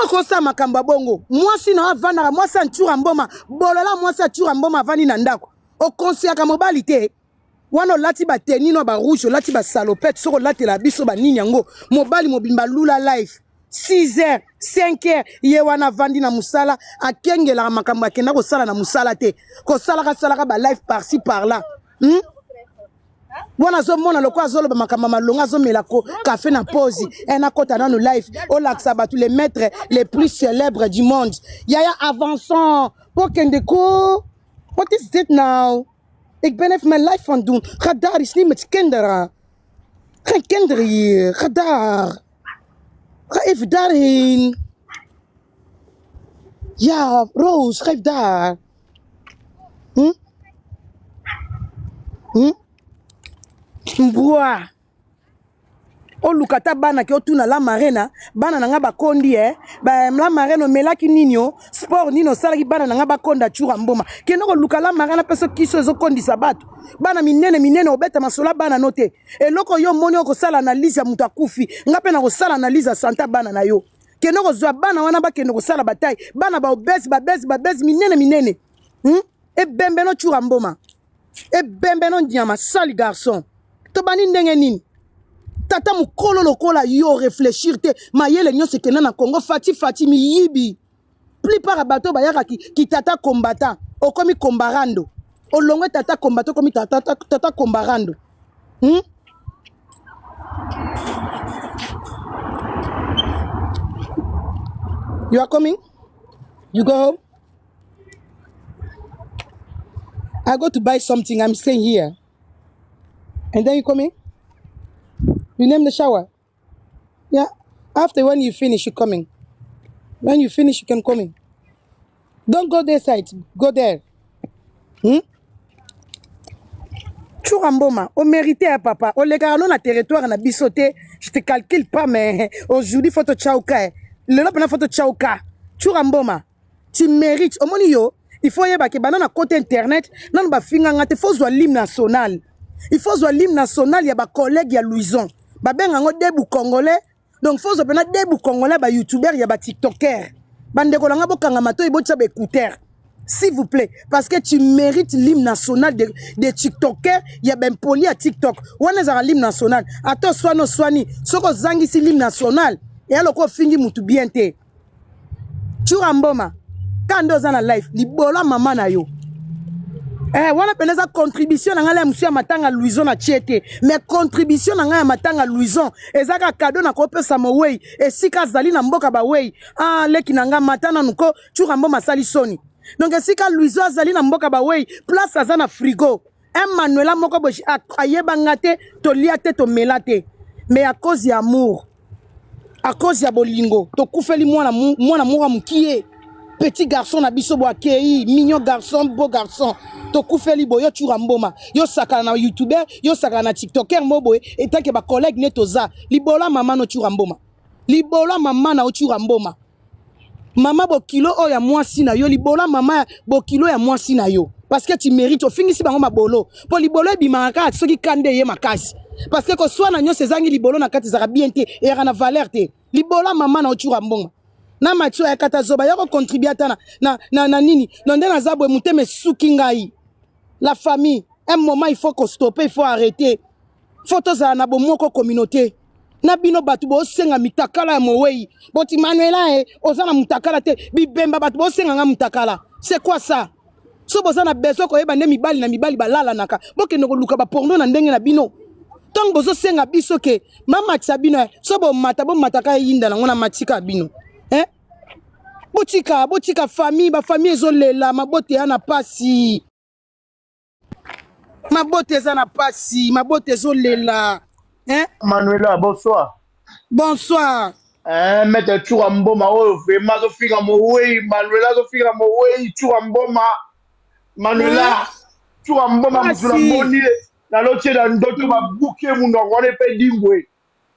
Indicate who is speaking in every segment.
Speaker 1: Koma kosala makambo ya bongo? Mwasi na yo avandaka, mwasi ya Ntsura Mboma, bolola mwasi ya Ntsura Mboma avandi na ndako. Okonseyaka mobali te. Wana olati ba tenue no ba rouge, olati ba salopette, soki olatela biso ba nini yango, mobali mobimba lula life. 6 heures, 5 heures, ye wana avandi na mosala, akengelaka makambo akenda kosala na mosala te. Kosalaka salaka ba life par-ci par-là. Wana azomona lokola azoloba makambo ya malonga, azomela kafe na pause, e nakota nanu live olakisa bato les maîtres les plus célèbres du monde. Yaya, avançons po kende ko. What is dit nou? Ik ben even mijn live aan het doen. Ga daar eens niet met kinderen. Geen kinderen hier. Ga daar. Ga even daarheen. Ja, Roos, geef daar. Mbwa. Oluka ata bana ke otuna la marena, bana na nga bakondi eh. Ba, la marena omelaki nini o? Sport nini osalaki bana na nga bakonda Tshoura Mboma. Kende koluka la marena mpe soki kiso ezokondisa bato. Bana minene minene obeta masolo bana no te. Eloko yo omoni okosala analyse ya moto akufi. Nga mpe nakosala analyse ya sante ya bana na yo. Kende kozwa bana wana bakende kosala bataille. Bana ba obese, ba bese, ba bese minene minene. Ebembe no Tshoura Mboma. Ebembe no nyama, sale garçon. Tobandi ndenge nini? Tata mokolo lokola yo réfléchir te, mayele nyonso ekenda na Congo, fati fati miyibi. Plupart ya bato bayaka ki, ki tata combattant, okomi kombarando. Olongwe tata combattant, okomi tata, tata, tata kombarando. You are coming? You go home? I go to buy something. I'm staying here. And then you coming? You name the shower? Yeah. After when you finish, you coming. When you finish, you can come in. Don't go this side. Go there. Tshoura Mboma, au mérité hein, papa. Olekaka no na territoire na biso te. Je te calcule pas, mais aujourd'hui, faut te tchauka. Lelo pena faut te tchauka. Tshoura Mboma, tu mérites. Omoni yo, il faut yeba ke bana na côté internet, nanu ba finga nga te, faut zwa l'hymne national. Il faut zwa l'hymne national ya ba collègue ya Louison. Ba benga ngo debout congolais. Donc faut zwa pena debout congolais ba youtubeur ya ba tiktoker. Bandeko na nga bokanga matoyi botia ba écouteur. S'il vous plaît, parce que tu mérites l'hymne national de TikToker, il y a ben poli à TikTok. Wana ezaka l'hymne national. Ato swano swani, soko zangisi l'hymne national, et alors ko fingi mutu bien te. Tshoura Mboma, kando oza na life, libola mama na yo. Eh, wana pena eza contribution na ngai ya mosu ya matanga Louison na tie te. Mais contribution na ngai ya matanga Louison, eza ka cadeau na kopesa mowei, esika azali na mboka ba wei. Ah, leki na ngai mata nanu ko Tshoura Mboma asali soni. Donc esika Louison azali na mboka ba wei, place aza na frigo. Un Manuela moko boye ayeba nga te, tolia te, tomela te. Mais à cause ya amour, à cause ya bolingo, tokufeli mwana mwana moko mokie. Petit garçon na biso bo akei, mignon garçon, beau garçon. Tokufeli boyo Tshoura Mboma. Yo sakana na YouTuber, yo sakana na TikToker mo boye, et tant que ba collègue ne toza. Libola mama no Tshoura Mboma. Libola mama na Tshoura Mboma. Mama bokilo oyo ya mwasi na yo, libola mama bokilo ya mwasi na yo. Parce que tu mérites, ofingisi bango mabolo. Po libolo ebimaka kaka soki kande ye makasi. Parce que koswana nyonso ezangi libolo na kati ezaka bien te, eyaka na valeur te. Libola mama na Tshoura Mboma. Na Mathieu ya kata zoba yako contribuer ata na, na, na, na nini. Non nde naza boye motema esuki ngai. La famille, un moment il faut ko stopper, il faut arrêter. Faut tozala na bomoko communauté. Na bino bato bosenga mitakala ya mowei. Boti Manuela eh, oza na mutakala te. Bibemba bato bosenga nga mutakala. C'est quoi ça? So boza na besoin koyeba nde mibali na mibali balalanaka. Bokende koluka ba porno na ndenge na bino. Tango bozosenga biso ke mamatisa bino eh, so bomata bomataka eyinda nango na matika bino. Eh? Botika, botika famille, ba famille ezolela, mabote ya na pasi. Mabote eza na pasi, mabote ezolela. Hein?
Speaker 2: Manuela, bonsoir.
Speaker 1: Bonsoir.
Speaker 2: Eh, maître Tshoura Mboma oyo vraiment azofinga mowei, Manuela azofinga mowei, Tshoura Mboma. Manuela, Tshoura Mboma mutu na moni naloti ye na ndoto babuki ye munoko wana epe dingwe.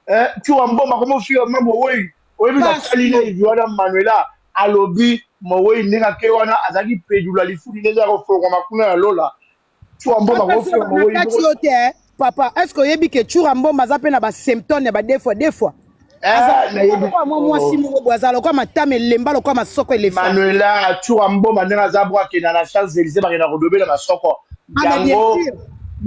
Speaker 2: Eh, Tshoura Mboma komo finga ma mowei. Oyebi natali live wana Manuela alobi mowei ndenge ake wana azalaki pedula lifudi ndenge eza kofongwama kuna na lola. Tshoura Mboma kofinga mowei.
Speaker 1: Nakati yo te, eh? Papa, est-ce que oyebi ke Tshoura Mboma aza pe na ba symptômes ya ba deux fois deux fois?
Speaker 2: Eh,
Speaker 1: lokola mwa mwasi moko boye azala lokola matama elemba lokola masoko elefa
Speaker 2: Manuela Tshoura Mboma ndenge aza bwa akenda na Champs Élysées bakenda kodobela masoko
Speaker 1: ah,
Speaker 2: yango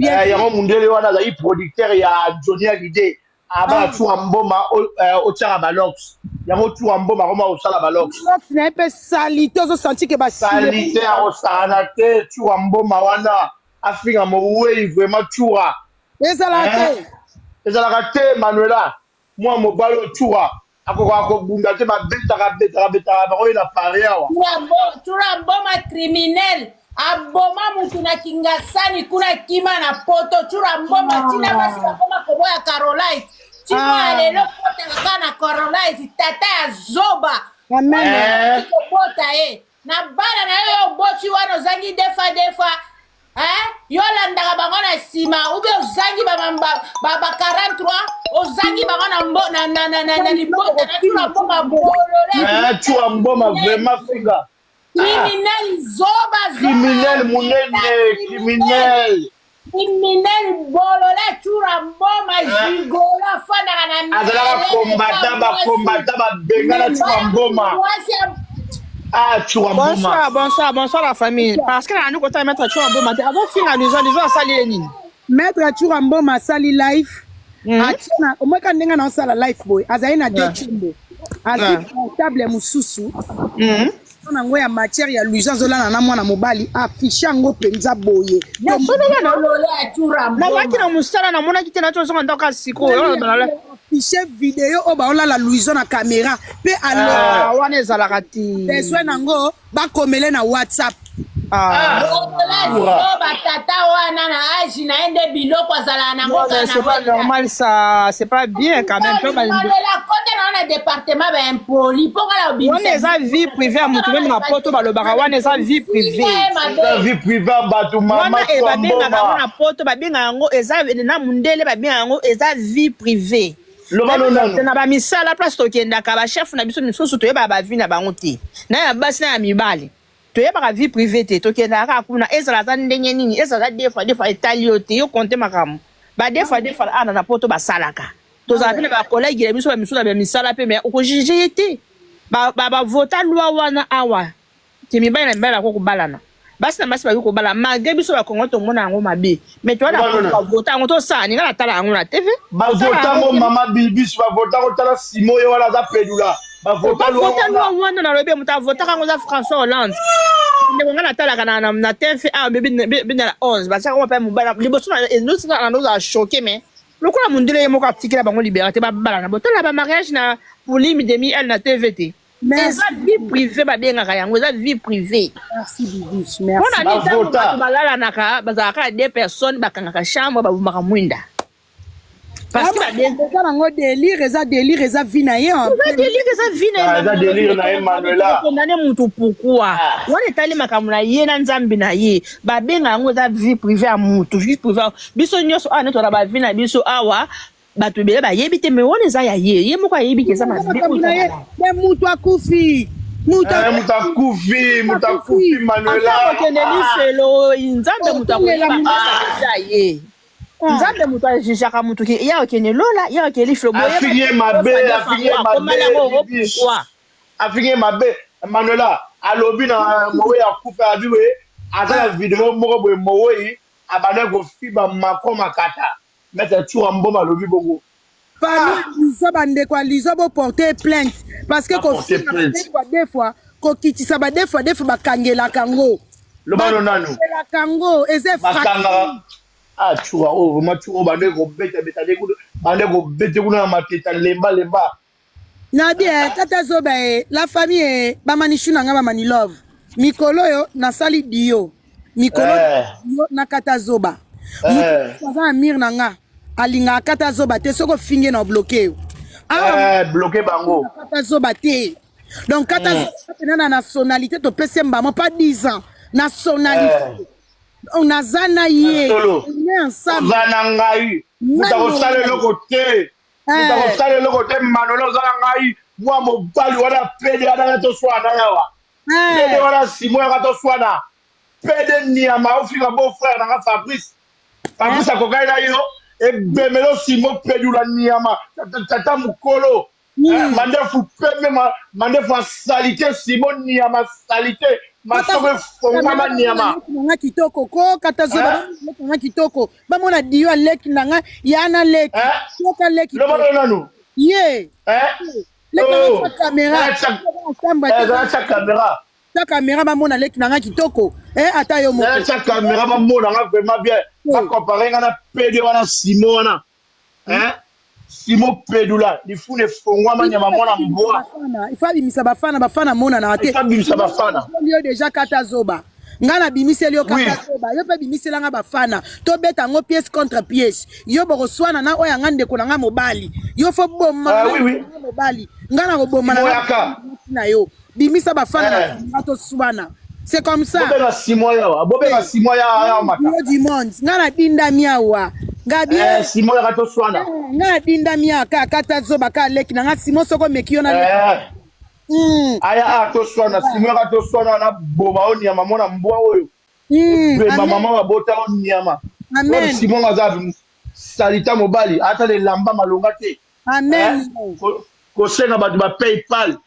Speaker 2: eh, yango mundele wana azali producteur ya Johnny Hallyday aba ah. Tshoura Mboma eh, otiaka balox yango Tshoura Mboma akoma kosala balox
Speaker 1: lox na ye mpe salite ozosanti ke
Speaker 2: basalite akosakana te Tshoura Mboma wana afinga mowei vraiment Tshoura
Speaker 1: ezalaka te
Speaker 2: ezalaka te Manuela mwa mobali oyo Tshoura akokaka kobunda te babetaka betaka betaka bango ye na Paris awa.
Speaker 3: Tshoura Mboma criminel aboma mutu na Kingasani kuna kima na poto. Tshoura Mboma ah. tina basi bakoma koboya Carolite tima ah. lelo kotaka kaka na Carolite tata ya zoba
Speaker 1: Amen.
Speaker 3: Kobota ye na bana na yo yo oboti wana ozangi defa defa Hein? Yo landaka bango na sima ou bien ozangi ba ba ba, ba 43 ozangi bango na mbo na na na na, na libota na tuna mboma bolole.
Speaker 2: Eh, tuna mboma vraiment finga.
Speaker 3: Criminel zoba zoba.
Speaker 2: Criminel munene criminel.
Speaker 3: Criminel bolole tuna mboma gigolo afandaka na
Speaker 2: azalaka combattant ba combattant ba bengana tuna mboma. Ah, Tshoura Mboma.
Speaker 4: Bonsoir, bonsoir, bonsoir la famille. Parce que na kota maître Tshoura Mboma te. Avant finga Luzo, Luzo asali ye nini?
Speaker 1: Maître Tshoura Mboma asali live. Atie na omweka ndenge na osala live boye. Azali na deux chimbo. Azwi portable mosusu. Na yango ya matière ya Luzo azolala na mwana mobali affiche yango mpenza boye.
Speaker 4: Ya solo wana. Nazalaki na mosala namonaki te nati ozonga ndako sikoyo.
Speaker 1: Affiche video oyo baolala Louison na caméra mpe
Speaker 4: ah, wana ezalaka te
Speaker 1: besoin nango bakomele na WhatsApp.
Speaker 3: Ah. Batata wana na age na ye nde biloko azalaka nango.
Speaker 4: C'est pas normal ça, c'est pas bien quand même.
Speaker 3: Malela kota na wana département ba impoli mpo kala
Speaker 4: obimisa. Wana eza vie privée ya motu meme na poto balobaka wana eza vie privée.
Speaker 2: Eza vie privée ya bato mama.
Speaker 4: Wana e babengaka yango na poto babengaka yango eza na mundele babengaka yango eza vie privée.
Speaker 2: Loba no nanu.
Speaker 4: Na ba misala place tokendaka ba chef na biso misusu toyebaka ba vie na bango te. Na ya basi na ya mibali. Toyebaka vie privée te tokendaka kaka kuna ezala aza ndenge nini ezala aza deux fois deux fois etali yo te yo compte makambo ba deux fois deux fois awa na poto basalaka tozala mpe na ba collègue na biso ba misusu na ba misala mpe mais okojuge ye te ba ba ba vota loi wana awa ke mibali na mibali bakoki kobalana basi na basi bakoki kobala malgré biso ba Congo tomona yango mabe mais toza na poto bavota yango tosala ninga natala yango na TV
Speaker 2: bavota yango mama bilbis bavota yango tala simo ye wana aza pedula
Speaker 4: bavota loi wana nalobi moto avotaka yango eza François Hollande ndeko ngai natalaka na, na, na TV awa bina na 11 batiaka ngo mpe mobali liboso na nozala choqué mais lokola mondele ye moko atikela bango libera te babalana botala ba mariage na pulimi demi elle na TV te eza vie privée babengaka yango eza vie privée
Speaker 1: Merci Bibiche, merci.
Speaker 4: mpona nini ntango bato balalanaka bazalaka ya deux personnes bakangaka chambre babomaka mwinda parce que babenga
Speaker 1: eza nango délire eza délire eza vie na ye
Speaker 4: eza délire eza vie na
Speaker 2: ye eza délire na ye Manuela
Speaker 4: condamné mutu pourquoi wana etali makambo na ye na nzambe na ye babenga yango eza vie privée ya mutu vie privée biso nyonso awa neti wana ba vie na biso awa bato ebele bayebi te mais wana eza ya ye ye moko ayebi ke eza mabe
Speaker 1: mais mutu akufi
Speaker 2: mutu akufi mutu akufi Manuela
Speaker 4: akokende lifelo nzambe mutu akoyeba eza ye nzambe moto ajujaka moto ke ya okende lola ya okende lifelo
Speaker 2: afingi ye mabe afingi ye mabe afingi ye mabe Manuela alobi na mowei akufi abi boye aza na video moko boye mowei abandaki kofiba Macron makata maître Tshoura Mboma alobi bongo
Speaker 1: famille Lizo bandeko ya Lizo boporte plainte parce que kofinga deux fois deux fois kokitisa ba deux fois deux fois bakangelaka yango
Speaker 2: lobano nanu
Speaker 1: bakangelaka yango eza
Speaker 2: bakangaka ah Tshoura oyo vraiment Tshoura oyo bande kobeta beta nde kuna bande kobete kuna na mateta lemba lemba
Speaker 1: nabi eh, tata zoba eh, la famille eh, bamani shu na nga bamani love mikolo oyo nasali dio mikolo
Speaker 2: eh.
Speaker 1: dio na kata zoba
Speaker 2: eh.
Speaker 1: moto aza na mire na nga alingaka kata zoba te soki ofingi na obloke yo
Speaker 2: awa eh, bloke bango
Speaker 1: kata zoba te donc kata zoba mpena na nationalité topesi ye mbamo pas 10 ans nationalité
Speaker 2: eh.
Speaker 1: Donc, naza na ye
Speaker 2: Solo.
Speaker 1: on est ensemble
Speaker 2: oza na ngai moto akosala eloko te moto akosala eloko te Manuela oza na ngai mwa mobali wana pede wana toswana yawa pede wana simo yaka toswana pede niama ofinga beau frère nanga Fabrice Fabrice akokai na yo ebemelo simo pedula niama tata mokolo. Eh, mandefu pembe, mandefu ya salite, simo niama salite, masoko efongwama niama.
Speaker 1: Nanga kitoko ko kata zoba
Speaker 2: Eh?
Speaker 1: leki nanga kitoko bamona dio leki nanga yana leki
Speaker 2: Eh?
Speaker 1: toka leki
Speaker 2: Loba no nanu.
Speaker 1: ye
Speaker 2: Eh?
Speaker 1: leki nanga
Speaker 2: Oh.
Speaker 1: ta kamera
Speaker 2: Eh, Eh, zala tia caméra.
Speaker 1: ta kamera bamona leki nanga kitoko eh ata yo moko
Speaker 2: Zala tia caméra bamona nga vraiment bien. Bacompare nga na PD wana Simo wana. Eh? Simo Pedula, lifune efongwama nyama mwana mbwa.
Speaker 1: Bafana, il faut abimisa bafana bafana amonanaka te
Speaker 2: Il faut abimisa bafana.
Speaker 1: yo déjà kata zoba nga nabimiseli yo kata
Speaker 2: Oui.
Speaker 1: zoba yo mpe bimisela nga bafana tobeta yango pièce contre pièce yo bokoswana na oyo yanga ndeko na nga mobali yo fo boma
Speaker 2: Ah,
Speaker 1: na
Speaker 2: oui, oui.
Speaker 1: nga mobali nga na koboma na
Speaker 2: Moyaka.
Speaker 1: na yo bimisa bafana
Speaker 2: Eh.
Speaker 1: na nga toswana c'est comme ça
Speaker 2: Bobenga Simo yawa, bobenga Simo ya ya mata.
Speaker 1: yo du monde nga nadindami awa nga bien
Speaker 2: Eh, Simo yaka toswana.
Speaker 1: nga nadindami awa kaka kata zoba kaka leki na nga simo soko omeki yo na
Speaker 2: Eh.
Speaker 1: Mm.
Speaker 2: Aya a toswana, Simo yaka toswana na boma o nyama mwana mbwa oyo. Bema
Speaker 1: Amen.
Speaker 2: mama babota o nyama.
Speaker 1: Amen.
Speaker 2: Oyo Simon aza salita mobali, ata lelamba malonga te.
Speaker 1: Amen.
Speaker 2: Eh, kosenga bato ba PayPal.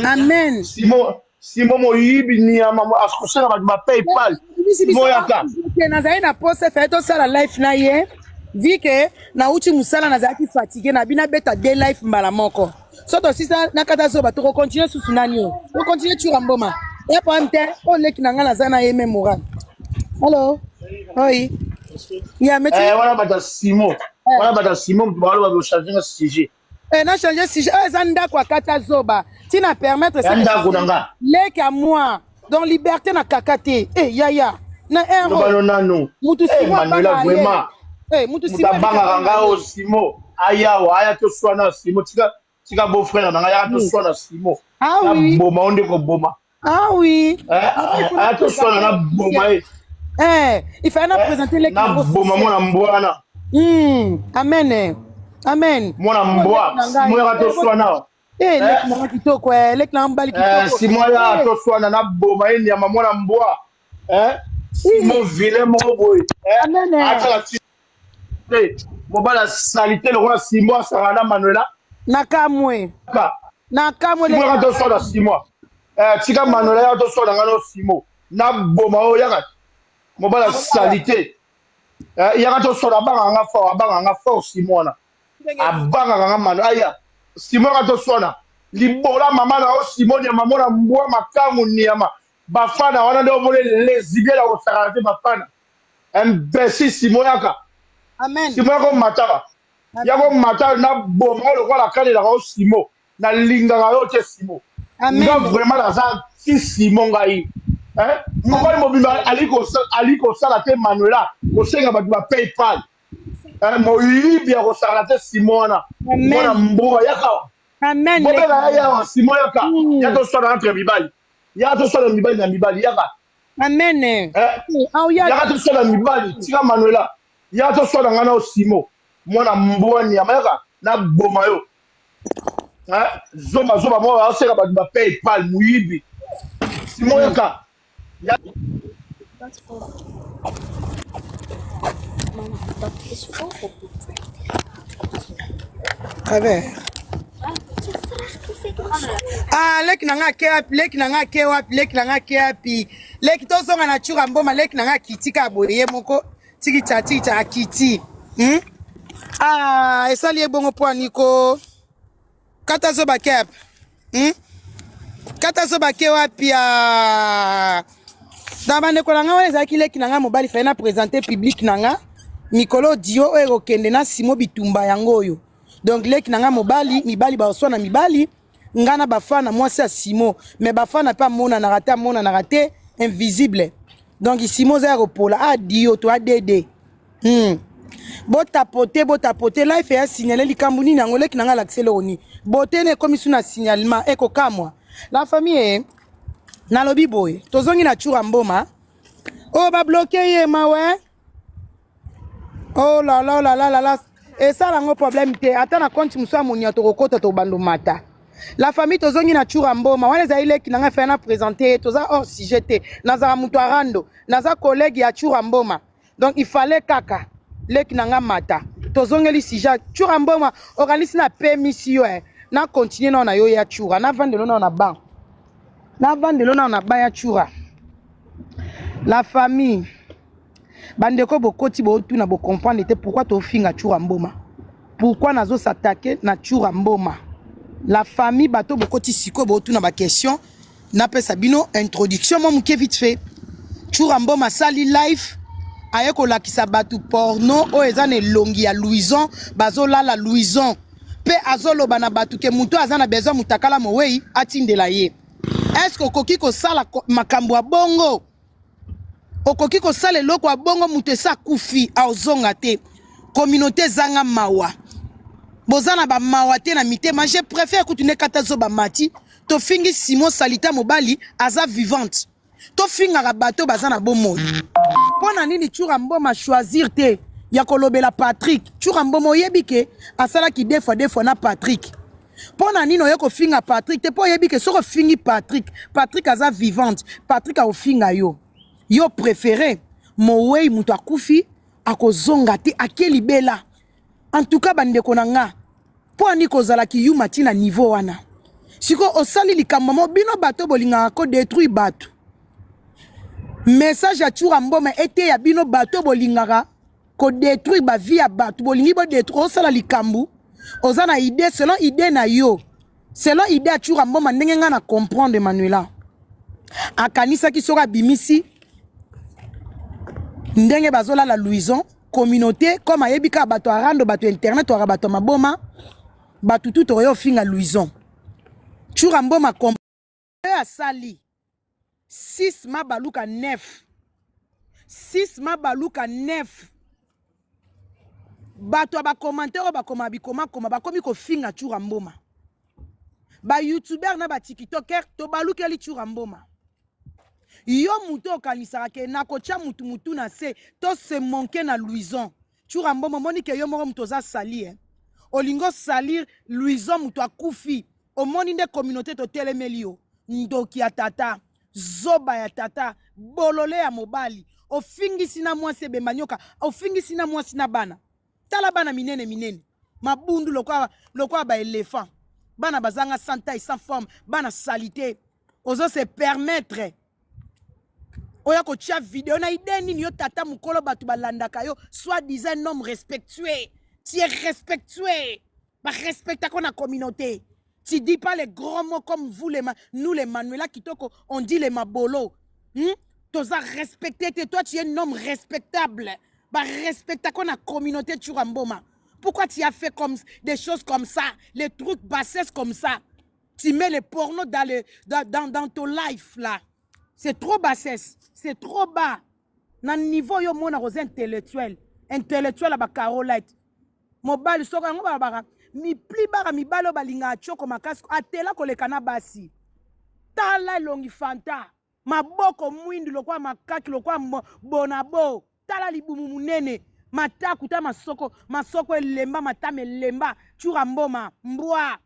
Speaker 1: Amen.
Speaker 2: Simon Simon moyibi nyama akosenga bato ba PayPal. Simon yaka.
Speaker 1: Te nazali na posa efale tosala life na ye vi ke nauti mosala nazalaki fatigue na bino abeta de life mbala moko so tosisa nakata zoba tokocontinue susu nani oyo tokontinue tura mboma ya problème te oyo leki na ngai naza na ye me moral allo oi ya meti
Speaker 2: Eh, wana bato ya Simon. Wana bato ya Simon moto baloba bochange nga sujet.
Speaker 1: Eh, na change sujet oyo eza ndako akata zoba ntina permettre
Speaker 2: Ya ndako na nga.
Speaker 1: leki ya moi donc liberté na kaka te eh, yaya na
Speaker 2: Loba no
Speaker 1: ero
Speaker 2: nanu.
Speaker 1: mutu
Speaker 2: Eh,
Speaker 1: simo
Speaker 2: Manuela
Speaker 1: abanga ye
Speaker 2: vraiment.
Speaker 1: Eh, mutu
Speaker 2: Moto
Speaker 1: simo
Speaker 2: abangaka nga oyo Simo. Ayawa, aya toswana Simo. Tika tika beau frère na nga yaka toswana Simo.
Speaker 1: Ah oui.
Speaker 2: Na boma o nde koboma.
Speaker 1: Ah oui.
Speaker 2: Eh, aya toswana na boma ye.
Speaker 1: Eh, il fallait na présenter leki
Speaker 2: Na boma mwana mbwa wana.
Speaker 1: Amen. eh. Amen.
Speaker 2: Mwana mbwa. Simo yaka toswana.
Speaker 1: Eh, leki na nga kitoko eh, leki na nga mobali
Speaker 2: Eh,
Speaker 1: kitoko.
Speaker 2: Simo yaka
Speaker 1: Eh,
Speaker 2: toswana na boma ye nyama mwana mbwa. Eh? Simo vilain moko boye. Eh?
Speaker 1: Amen. eh.
Speaker 2: Atala ti te. Mobali asalite lokola Simo asaka na Manuela.
Speaker 1: Na kamwe.
Speaker 2: Ka.
Speaker 1: Na kamwe
Speaker 2: Simo
Speaker 1: leki.
Speaker 2: yaka toswana Simo. Eh, tika Manuela yaka toswana nga no Simo. Na boma oyo yaka. Mobali asalite. Eh, yaka toswana abangaka nga fort, abangaka nga fort Simo wana. Abangaka nga Manu. Aya. Simo yaka toswana. Libola mama na yo Simo nyama mona mbwa makangu nyama. Bafana wana nde omoni lesbienne akosakana te bafana. Imbécile Simo yaka.
Speaker 1: Amen.
Speaker 2: Simo yako mataka. Yako mata na boma oyo lokola nakanelaka yo Simo. Nalingaka yo te Simo.
Speaker 1: Amen.
Speaker 2: Nga vraiment naza ti Simo ngai. Eh? Mobali mobimba ali kosala te Manuela kosenga bato ba PayPal. Eh, moyibi akosakana te Simo wana.
Speaker 1: Amen.
Speaker 2: Mwana mbwa yaka.
Speaker 1: Amen.
Speaker 2: Bobenga ya yawa Simo yaka. Ya toswana entre mibali. Ya toswana mibali na mibali yaka.
Speaker 1: Amen.
Speaker 2: Eh?
Speaker 1: Ah, oya.
Speaker 2: Yaka toswana mibali tika Manuela. Yaka toswana nga na yo Simo. Mwana mbwa nyama yaka na boma yo. Eh? Zoba zoba moko aseka bato ba PayPal moyibi. Simo yaka.
Speaker 5: Mama, dat is vogelpoep.
Speaker 1: Travers.
Speaker 5: Je vraagt of ik mag
Speaker 1: Ah, leki na nga ake wapi leki na nga ake wapi leki na nga ake wapi leki tozonga na tshuka mboma leki na nga akiti kaka boye ye moko tikicha tikicha akiti hmm? Ah, esali ye bongo mpo aniko kata zoba ke wapi hmm? Kata zoba ke wapi ah. Na bandeko na nga wana ezalaki leki na nga mobali fai na présente public na nga mikolo dio oyo ekokende na simo bitumba yango oyo donc leki na nga mobali mibali baoswana mibali nga na bafana mwasi ya simo me bafana mpe amonanaka te amonanaka te invisible donc simo oza ya kopola adio to add Botapote botapote life ya signale likambo nini yango leki na nga alakisi eloko nini bote na ekomi su na signalement ekokamwa la famille eh, nalobi boye tozongi na tsura mboma oyo babloke ye mawe oh la la la la la la esala yango problème te ata na compte mosusu ya monia tokokota tobando mata la famille tozongi na tsura mboma wana ezali leki na ngai fai na présente ye toza hors sujet te nazala moto ya rando naza collègue ya tsura mboma donc il fallait kaka Leki na nga mata. Tozongeli sija. Tshura mboma okanisi na pemisi yo eh. Na continuer nao na yo ya tshura. Na vandelo nao na banc. Na vandelo nao na banc ya tshura. La famille. Bandeko bokoti botuna bo comprendre te pourquoi tofinga Tshura Mboma. Pourquoi nazo s'attaquer na Tshura Mboma. La famille bato bokoti siko botuna ba question napesa bino introduction mwa moke vite fait. Tshura Mboma asali live aye kolakisa bato porno oyo eza na elongi ya Louison, bazolala Louison mpe azoloba na bato ke moto aza na besoin mutakala mowei atindela ye. Est-ce que okoki kosala makambo ya bongo? Okoki kosala eloko ya bongo moto esi akufi aozonga te. Communauté ezanga mawa. Boza na ba mawa te na mitema. Je préfère kutu ne kata zoba mati. Tofingi Simon salita mobali aza vivante. Tofingaka bato baza na bomoi. Mpo na nini Tshura Mboma choisir te ya kolobela Patrick? Tshura Mboma oyebi ke asalaki deux fois deux fois na Patrick. Mpo na nini oye kofinga Patrick te? Mpo oyebi ke soki ofingi Patrick, Patrick aza vivante, Patrick akofinga yo. Yo préféré mowei moto akufi akozonga te, ake libela. En tout cas bandeko na nga, mpo ani kozala kiyuma ti na niveau wana? Siko osali likambo mo bino bato bolingaka ko détruire bato. Message ya Tshura Mboma eteya bino bato bolingaka ko détruire ba vie ya bato, bolingi bo détruire, osala likambo oza na idée selon idée na yo, selon idée ya Tshura Mboma. Ndenge nga na comprendre Manuela akanisaki soki abimisi ndenge bazolala Louison communauté, comme ayebi kaka bato ya rando, bato ya internet, waka bato ya maboma, bato tu tokoya ofinga Louison. Tshura Mboma asali 6 mabaluka 9 6 mabaluka 9 bato ya bacommentaire oyo bakoma bikomakoma bakomi kofinga Tshura Mboma. Ba youtuber na ba tiktoker tobalukeli Tshura Mboma. Yo moto okanisaka ke nakotya mutu mutu na se to se manque na Louison. Tshura Mboma omoni ke yo moko moto oza sali eh? Olingi osalir Louison moto akufi, omoni nde communauté totelemeli yo. Ndoki ya tata, zoba ya tata, bolole ya mobali, ofingisi na mwasi ebemba nyoka, ofingisi na mwasi na bana. Tala bana minene minene, mabundu lokola lokola ba elephant, bana bazanga sans taille sans forme, bana salite. Ozo se permettre oya kotia video na idée nini yo tata mokolo bato balandaka yo, soit disant un homme respectueux, tu es respectueux, ba respectaka na communauté. Tu dis pas les grands mots comme vous les nous les Manuela Kitoko, on dit les mabolo. Toza respecté te, toi tu es un homme respectable. Ba respectaka na communauté Tshura Mboma. Pourquoi tu as fait comme des choses comme ça, les trucs bassesses comme ça? Tu mets les pornos dans, le, dans, dans, dans ton life là. C'est trop bassesse, c'est trop bas. Na niveau yo mona koza intellectuel, intellectuel ya ba Carolite. Mobali soko yango balobaka mipli baka mibali oyo balingaka tshoko makasi atela koleka na basi. Tala elongi Fanta, maboko mwindu lokola makaki lokola bonabo. Tala libumu munene, mataku ta masoko, masoko elemba, matama elemba, Tshura Mboma, mbwa.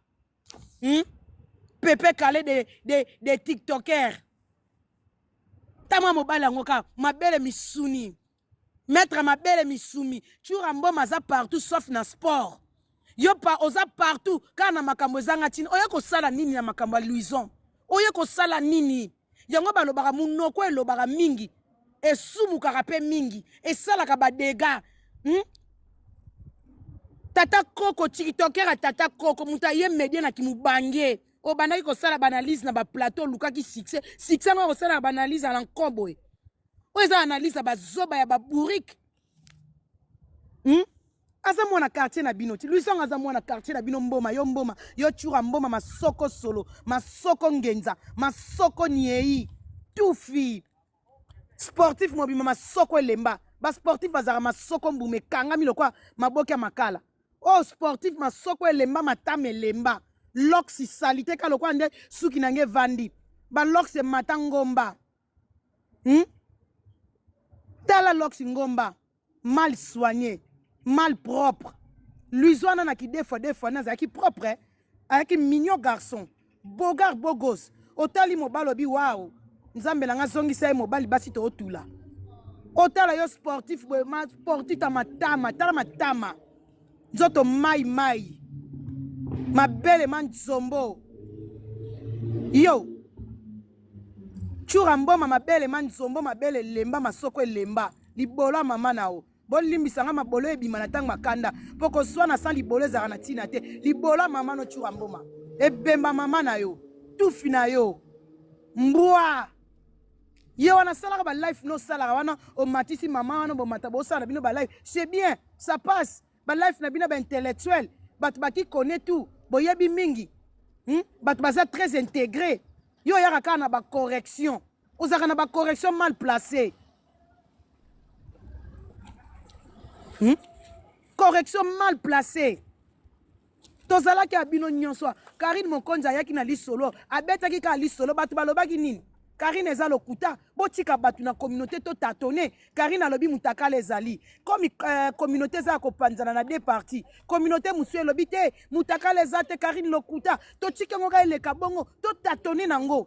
Speaker 1: Pepe Kale de TikToker. Tama mobali yango kaka mabele misuni. Maître mabele misumi. Tshura Mboma aza partout sauf na sport. Yo pa oza partout kaka na makambo ezanga ntina. Oye kosala nini na makambo ya Louison? Oye kosala nini? Yango balobaka munoko elobaka mingi, esumukaka pe mingi, esalaka ba dégâts. Tata koko tiktoker ya tata koko moto aye medie na kimubange obandaki kosala baanalyse na baplateau, olukaki succès. Succès yango kosala baanalyse na nko boye, oyo eza analyse ya bazoba ya babourike. Aza mwana quartier na bino ti Louison aza mwana quartier na bino. Mboma yo, mboma yo, Tshura Mboma, masoko solo, masoko ngenza, masoko niei, tufi sportif mobima, masoko elemba. Ba sportif bazalaka masoko mbuma ekangami lokola maboki ya makala. Oyo sportif masoko elemba, matama elemba, lox salite ka lokola nde suki na nge evandi ba lox emata ngomba. Tala lox ngomba, mal soigné, mal propre. Louison wana na ki deux fois deux fois nazalaki propre, eh? Ayaki mignon garçon, bogar bogos. Otali mobali obi wow, nzambe na nga zongisa ye mobali, basi tootula. Otala yo sportif boye, ma sportif ta matama, tala matama. Nzoto mai mai. Mabele ma nzombo. Yo. Tshura mboma mabele ma nzombo mabele elemba masoko elemba. Libolo ya mama na yo. Bolimbisa nga mabolo ebima na ntango makanda mpo koswana sans libolo ezalaka na ntina te. Libolo ya mama no Tshura mboma. Ebemba mama na yo. Tufi na yo. Mbwa. Ye wana salaka ba life no salaka wana omatisi mama wana bomata bosala bino ba life. C'est bien, ça passe. Ba life na bino ba intellectuel, bato ba qui connaît tout, boyebi mingi. Bato baza très intégré. Yo oyaka kaka na ba correction. Ozalaka na ba correction mal placée. Correction mal placée. Tozalaki ya bino nyonso. Karine Mokonzi ayaki na lisolo, abetaki kaka lisolo, bato balobaki nini? Karine eza lokuta, botika bato na communauté to tâtonner. Karine alobi mutakala ezali. Comme communauté eza ya kopanzana na deux parties. Communauté mosusu elobi te, mutakala eza te, Karine lokuta. Totika yango kaka eleka bongo, to tâtonner nango.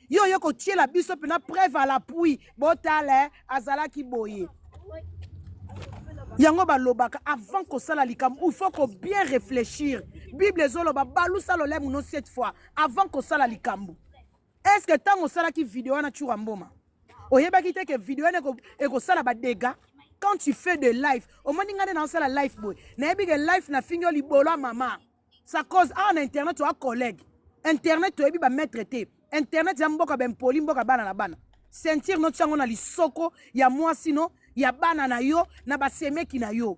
Speaker 1: Yo yo kotiela biso pena preuve à l'appui. Botala azalaki boye. Yango balobaka avant kosala likambo, il faut ko bien réfléchir. Bible ezoloba balusa lolemo no cette fois avant kosala likambo. Est-ce que tango osalaki video wana Tshura Mboma, oyebaki te que video wana ekosala ba dégâts? Quand tu fais de live, omoni nga nde naosala live boye, nayebi ke live na fingi yo libolo ya mama. Ça cause awa na internet oa collègue. Internet toyebi ba maître te. Internet ya mboka ba impoli, mboka bana na bana. Ceinture no tiango na lisoko ya mwasi no, ya bana na yo, na ba semeki na yo.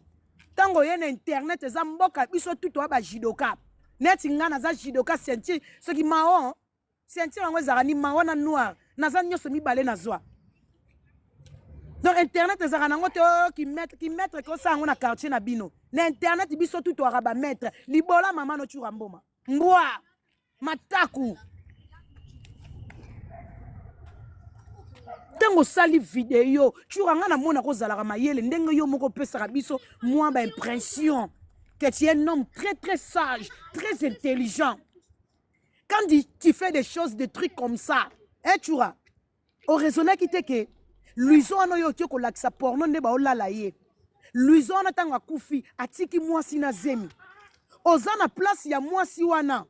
Speaker 1: Tango ye na internet eza mboka biso tout toa ba judoka. Neti nga naza judoka ceinture soki maon, ceinture yango ezalaka ni maon na noir, naza nyonso mibale nazwa. Donc internet ezalaka nango te, oh, ki maître, ki maître ko sala yango na quartier na bino. Na internet biso tout toaka ba maître. Libola mama no Tshura Mboma. Mbwa mataku. Ntango osali video, Tshura nga namona kozalaka mayele ndenge yo moko opesaka biso mwa ba impression que tu es un homme très très sage, très intelligent. Quand tu fais des choses, des trucs comme ça, hein, Tshura, oraisonnaki te ke Luizo wana oyo otie kolakisa porno nde baolala ye. Luizo wana ntango akufi atiki mwasi na zemi. Oza na place ya mwasi wana.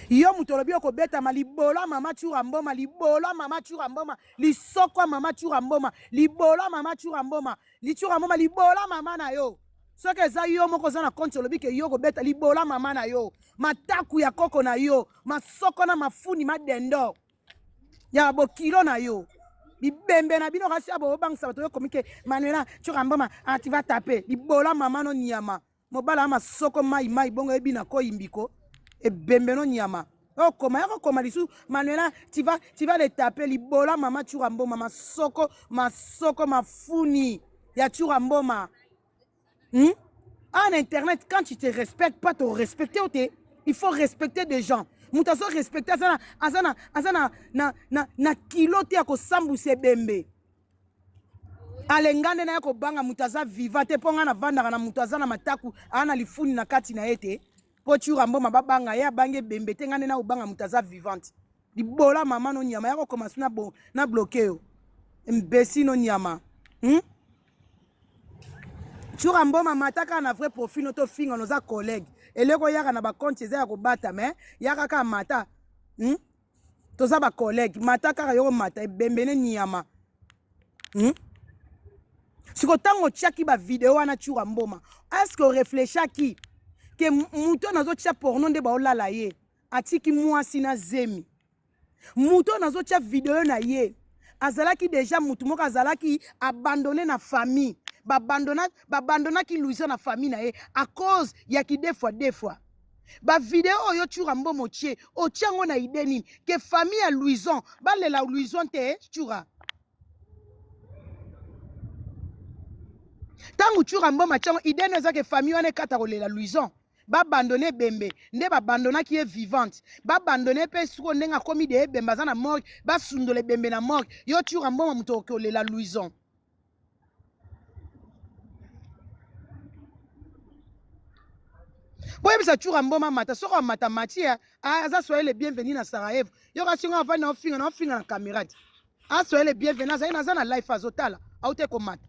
Speaker 1: Yo moto olobi okobetama libolo ya mama Tshura Mboma, libolo ya mama Tshura Mboma, lisoko ya mama Tshura Mboma, libolo ya mama Tshura Mboma, Tshura Mboma, libolo ya mama na yo. Soki eza yo moko oza na compte olobi ke yo kobeta libolo ya mama na yo, mataku ya koko na yo, masoko na mafuni madendo ya bokilo na yo, bibembe na bino kasi abo obangisa bato yo komi ke Manuela Tshura Mboma, ah, tu vas taper libolo ya mama no nyama. Mobala ya masoko mai mai bongo ebi na koyimbiko ebembe no nyama. Okoma ya kokoma lisu Manuela, tu vas le taper libolo ya mama Tshura Mboma, masoko masoko mafuni ya Tshura Mboma. En internet quand tu te respectes pas, te respecter ou te, il faut respecter des gens. Moto azo respecter aza na, aza na, aza na, na, na, na kilo te ya kosambusa ebembe. Alengande na ye kobanga moto aza vivant te, mpo nga navandaka na moto aza na mataku, aza na lifuni na kati na ye te. Mpo Tshura Mboma babanga ye, abangi ebembe te, nga nde nakobanga moto aza vivante. Libola mama no nyama, ya kokoma su na bloquer yo. Imbécile no nyama. Tshura Mboma mata kaka na vrai profil no tofinga noza collègue. Eleko yaka na ba compte eza ya kobata mais yaka kaka mata. Toza ba collègue, mata kaka yoko mata ebembene nyama. Siko tango otiaki ba video wana Tshura Mboma, est-ce que réfléchaki que muto nazo tia porno nde baolala ye, atiki mwasi na zemi. Muto nazo tia video na ye, azalaki déjà mutu moko azalaki abandonné na famille. Babandonaki Louisa na famille na ye à cause ya ki deux fois deux fois. Ba video oyo Tshura Mboma otie, otie yango na idée nini? Que famille ya Louison, balela Louison te, Tshura. Tangu Tshura Mboma tiango idée no eza que famille wana ekata kolela Louison. Babandonne ebembe nde babandonaki ye vivante, babandonne pe siko ndenge akomi de ebembe aza na morgue, basundola ebembe na morgue. Yo Tshura Mboma moto okolela Louison. Boyebisa Tshura Mboma mata, soko amata mati ya, aza soyez le bienvenu na Sarajevo. Yo kasi nga avandi na ofinga na ofinga na caméra te. Asoyez le bienvenu azali naza na life azotala aute komata.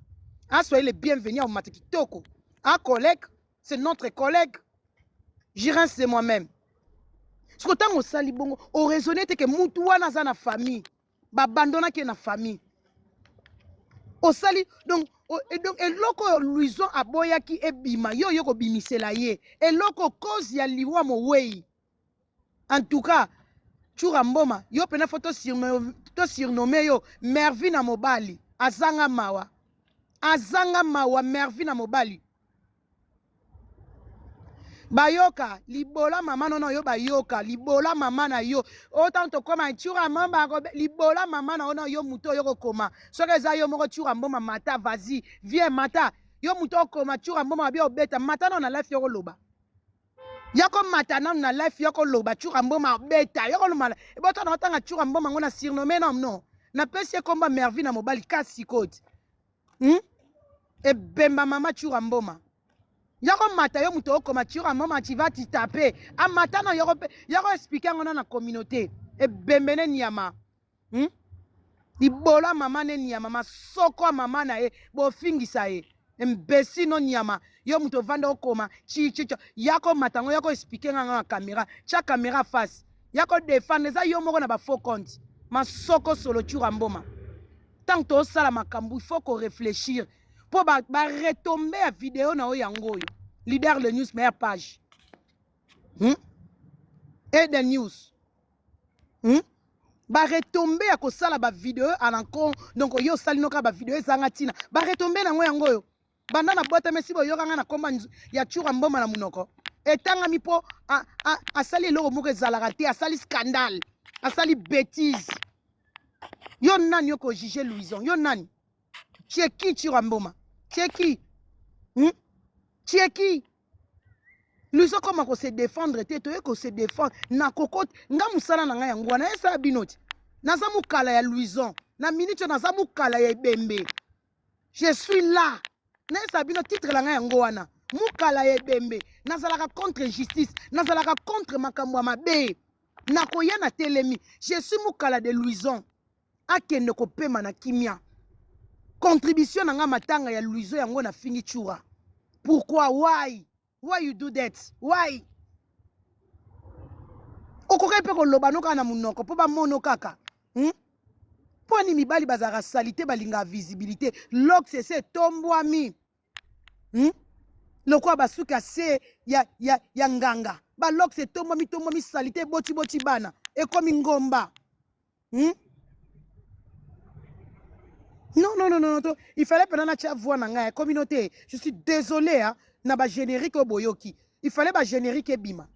Speaker 1: Asoyez le bienvenu akomata kitoko. A collègue, c'est notre collègue. Jirin c'est moi-même. Siko ntango osali bongo oraisonne te ke mutu wana aza na famille babandonaki ye na famille osali donc donc eloko oyo Louison aboyaki ebima yo oye kobimisela ye eloko cause ya liwa mowei. En tout cas Tshura Mboma yo pena faut to surnommer yo Mervi na mobali azanga mawa azanga mawa Mervi na mobali bayoka libola mama nono yo bayoka libola mama na yo otango tokoma Tshura Mboma libola mama na yo na yo moto oyo kokoma soki eza yo moko Tshura Mboma mata vas-y viens mata yo moto okoma Tshura Mboma babi obeta mata nano na life yo koloba yako mata nanu na life yako loba Tshura Mboma obeta yako lomala ebota na otanga Tshura Mboma ngo na surnomme non non napesi ye komba Mervi na mobali kasi koti Ebemba mama Tshura Mboma yako mata yo moto okoma Tshura Mboma tu vas te taper amata na yoko yako expliquer yango na communauté ebembe ne nyama Libola mama ne nyama masoko ya mama na ye bofingisa ye imbécile no nyama yo moto ovanda okoma chichicho yako matango yako expliquer nga na caméra tia caméra face yako défendre eza yo moko na ba faux compte masoko solo Tshura Mboma tant tosala makambo il faut ko réfléchir po ba, ba retomber ya video na yo yango oyo leader le news meilleure page Eden News Ba retombe ya kosala ba video à l'encon donc yo osali noka ba video ezanga ntina ba retombe nango yango oyo banda na botama esi boyoka nga na komba ya Tshura Mboma na monoko etangami mpo asali eloko moko ezalaka te asali scandale asali bêtise yo nani yo kojuge Louison yo nani tu es qui Tshura Mboma tu es qui Tu es qui Louison koma ko se défendre te toye ko se défendre na kokot nga musala na nga yango wana esala bino ti naza mukala ya Louison na minute naza mukala ya ebembe je suis là nayesa bino titre na nga yango wana mukala ya ebembe nazalaka contre justice nazalaka contre makambo ya mabe nakoya na telemi je suis mukala de Louison akende kopema na kimia contribution na nga matanga ya Louison yango na fingi Tshura pourquoi why you do that why okoki mpe koloba no kaka na monoko mpo bamono kaka Mpo ani mibali bazalaka salite balingaka visibilité lox ese etombwami Lokola basuki ya se ya nganga balox etombwami tombwami salite ebotiboti bana ekomi ngomba Non, non, non, non, non. Il fallait pendant la voix na ngai communauté. Je suis désolé hein, na ba générique au boyoki. Il fallait ba générique ebima.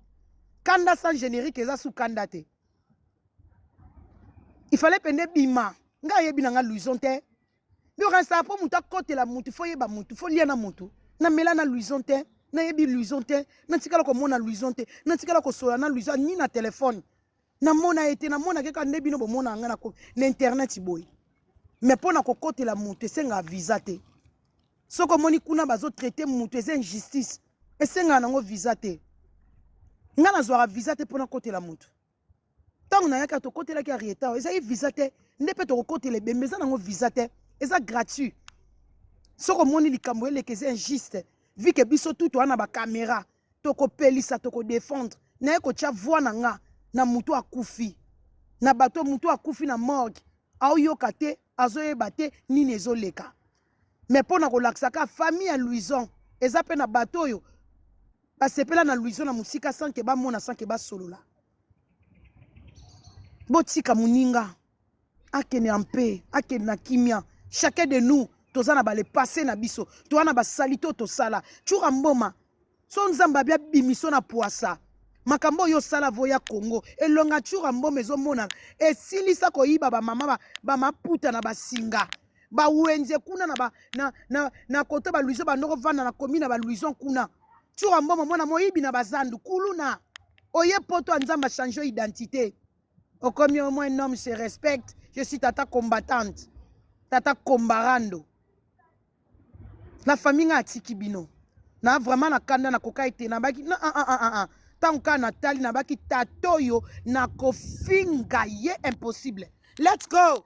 Speaker 1: Kanda sans générique eza sous kanda te. Il fallait pende bima. Ngai yebi na nga Louison te. Yo kanisa po mutu akotela mutu fo yeba mutu fo lia na mutu. Na mela na Louison te. Na yebi Louison te. Na tikala komona Louison te. Na tikala kosola na Louison ni na téléphone. Namona ye te namona kaka nde bino bomona nga na internet boye. Mais mpo na kokotela mutu esengaka visa te. Soki omoni kuna bazotraite mutu eza injustice esengaka nango visa te. Nga nazwaka visa te mpo nakotela mutu. Ntango nayaka tokotelaki Arieta ezalaki visa te, nde mpe tokokotela ebembe eza nango visa te, eza gratuit. Soki omoni likambo eleka eza injuste, vu que biso tout toza na bakamera tokopelisa tokodefendre naye kotia voix na nga na mutu akufi na bato mutu akufi na morgue aoyoka te azoyeba te nini ezoleka me mpo na kolakisa ka famille ya Louison eza mpe na bato oyo basepela na Louison na mosika sans ke bamona sans ke basolola botika moninga akende en paix akende na kimia chacun de nous toza na bale passé na biso toza na basalite oyo tosala Tshura Mboma so nzambe abia bimiso na poasa makambo oyo osala voya Congo elonga Tshura Mboma ezomonana esilisa koyiba bamama bamaputa na basinga bawenze kuna na, ba, na, na, na kote baluison bandoko vanda na komi na baluison kuna Tshura Mboma mwana moyibi na bazandu kuluna oye poto ya nzambe achange identité okomi au moins un homme se respecte je suis tata combattante tata combarando la famille nga atiki bino na vraiment na kanda na koka ete na baki na ah ah ah ah ntango kaka natali na baki tatoyo na kofinga ye impossible let's go.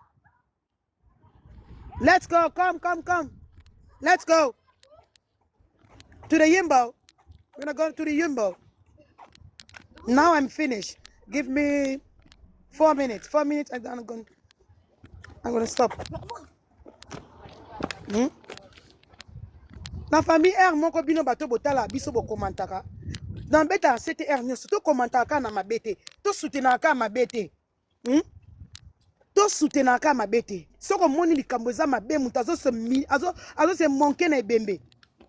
Speaker 1: Let's go. Come, come, come. Let's go. To the Yimbo. We're gonna go to the Yimbo. Now I'm finished. Give me 4 minutes. 4 minutes and then I'm gonna stop. Na famille r moko bino bato botala biso bokomantaka na betaka ctr nyonso, tokomantaka kaka na mabe te, tosoutenaka kaka mabe te, Tosoutenaka kaka mabe te. Soki omoni likambo eza mabe, moto azose manke na ebembe,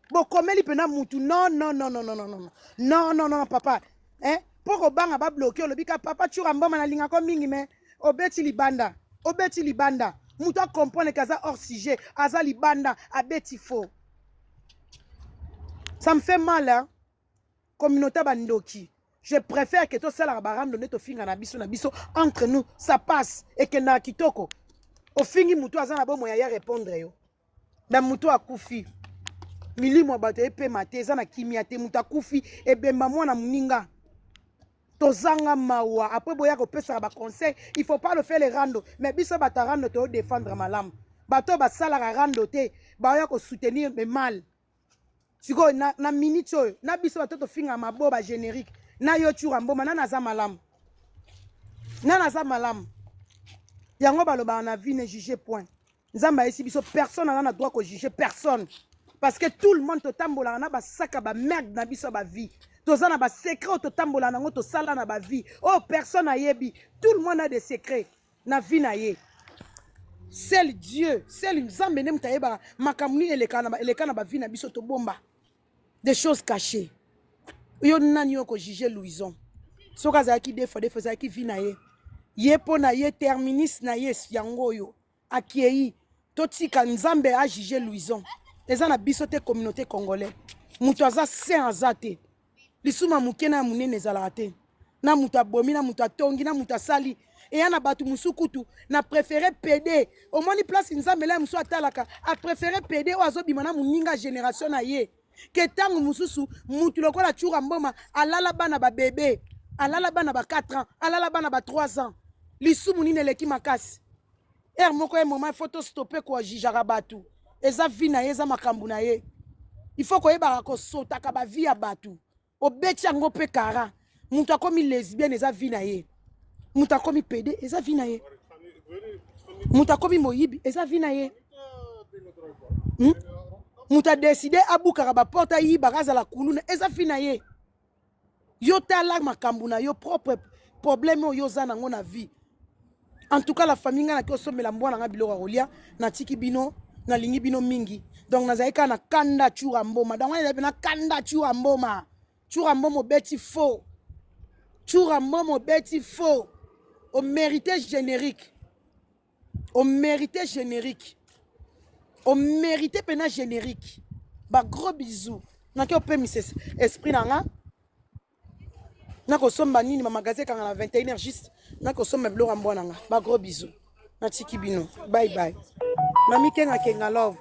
Speaker 1: bokomeli mpena mutu. Non, non, non, non, non, non, non, non, non, non, papa, eh? Mpo kobanga babloquer, olobi ka papa Tshoura Mboma nalingako mingi, mais obeti libanda, obeti libanda. Moto acomprendre ke aza hors sujet, aza libanda, abeti faux. Ça me fait mal, hein? Communauté bandoki. Je préfère que tosalaka barando nde tofinga na biso na biso, entre nous ça passe, ekendaka kitoko. Ofingi motu aza na bomoi, aya répondre yo, mais motu akufi, milimo ya bato epema te, eza na kimia te. Moto akufi, ebemba mwana moninga, tozanga mawa. Après boya kopesaka baconseil, il faut pas le faire le rando. Mais biso bato ya rando toodéfendre malamu. Bato oyo basalaka rando te baoya kosoutenir mais mal. Sikoyo na minute oyo na biso bato tofinga mabo bagénérique na yo Tshoura Mboma, nani aza malamu? Nani aza malamu? Yango balobaka na vie, ne juge point. Nzambe ayesi biso, personne aza na droit kojuge personne, parce que tout le monde totambolaka na basaka bamerde na biso ya bavie. Toza na basecret oyo totambolaka nango, tosala na bavie oyo personne ayebi. Tout le monde a des secrets na vie na ye. Seul Dieu, seul Nzambe nde moto ayebaka makambo nini eleka na bavie na biso. Tobomba des choses cachées. Yo nani yo kojuge Louison? Soki azalaki deux fois deux fois, ezalaki vie na ye, ye mpo na ye terminus na ye yango oyo akei. Totika Nzambe ajuge Louison, eza na biso te. Communauté congolais, moto aza saint aza te. Lisuma moke na ya monene ezalaka te. Na moto abomi, na moto atongi, na moto asali eya na bato mosusu kutu na préféré pd. Omoni place Nzambe la mosusu atalaka, apréféré pd oyo azobima na moninga génération na ye, ke ntango mosusu mutu lokola Tshoura Mboma alala bana babebe, alala bana ba 4 ans, alala bana ba 3 ans. Lisumu nini eleki makasi? Heure moko ye moment, faut tostope kojugeaka bato. Eza vie na ye, eza makambo na ye. Il faut koyebaka kosotaka bavie ya bato. Obeti yango mpe kara. Moto akomi lesbienne, eza vie na ye. Moto akomi pédé, eza vie na ye. Moto akomi moyibi, eza vie na ye, Moto adécider abukaka baporte, ayibaka, azala kuluna, eza vie na ye. Yo tala makambo na yo propre, problème oyo oza nango na vie. En tout cas, la famille, ngai naki osomela mbwa na ngai biloko ya kolia. Natiki bino, nalingi bino mingi. Donc nazali kaka na kanda Tshoura Mboma. Donc wana ezali mpe na kanda Tshoura Mboma. Tshoura Mboma, obeti faux. Tshoura Mboma, obeti faux. Omérite générique, omérite générique, omérite mpena générique. Bagros bisous. Naki opemisa esprit na nga. Nakosomba nini? Bamagasin ekanga na 21 heure juste. Nakosomba biloko ya mbwa na nga. Bagros bisous, natiki bino. Bye bye. Mami Kenga Kenga Love.